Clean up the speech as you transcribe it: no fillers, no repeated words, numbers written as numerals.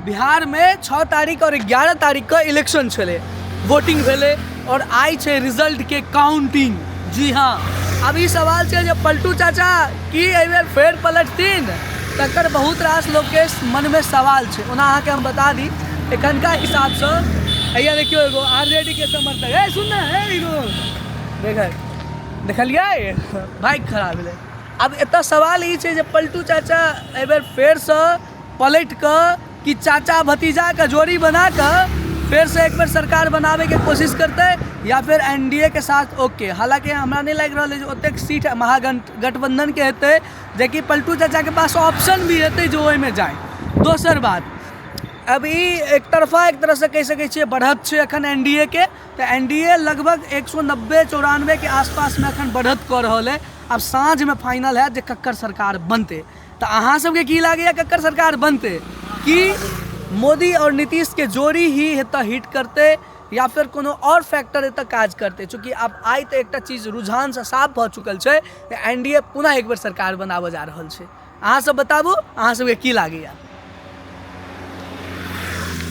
बिहारमे 6 तारीख आओर 11 तारीखके इलेक्शन छलै, वोटिंग भेलै आओर आइ छै रिजल्टके काउंटिंग। जी हाँ, आब ई सवाल छै जे पलटू चाचा की एहिबेर फेर पलटथिन, तकर बहुत रास लोकके मनमे सवाल छै। ओना अहाँके हम बता दी, एखनका हिसाबसँ हैया देखियौ एगो आर जे डी के समर्थक, ए सुन ने, ए एगो देख देखलियै बाइक खड़ा भेलै। आब एतऽ सवाल ई छै जे पलटू चाचा एहिबेर फेरसँ पलटि कऽ कि चाचा भतीजाके जोड़ी बना कऽ फेरसँ एक बेर सरकार बनाबैके कोशिश करतै या फेर एन डी ए के साथ ओके। हालाँकि हमरा नहि लागि रहल अछि जे ओतेक सीट महागठबंधनके हेतै जेकि पलटू चाचाके पास ऑप्शन भी हेतै जे ओहिमे जाय। दोसर बात, अब ई एक तरफा एक तरहसँ कहि सकै छियै बढ़त छै एखन एन डी ए के, तऽ एन डी ए लगभग 190 94 के आसपासमे एखन बढ़त कऽ रहल अइ। आब साँझमे फाइनल हैत जे ककर सरकार बनतै। तऽ अहाँ सबके की लागैए ककर सरकार बनतै? कि मोदी आओर नीतीशके जोड़ी ही एतऽ हिट करतै या फेर कोनो आओर फैक्टर एतऽ काज करतै? चूँकि आब आइ तऽ एकटा चीज रुझानसँ साफ भऽ चुकल छै जे एन डी ए पुनः एक बेर सरकार बनाबऽ जा रहल छै। अहाँ सब बताबू, अहाँ सबके की लागैए?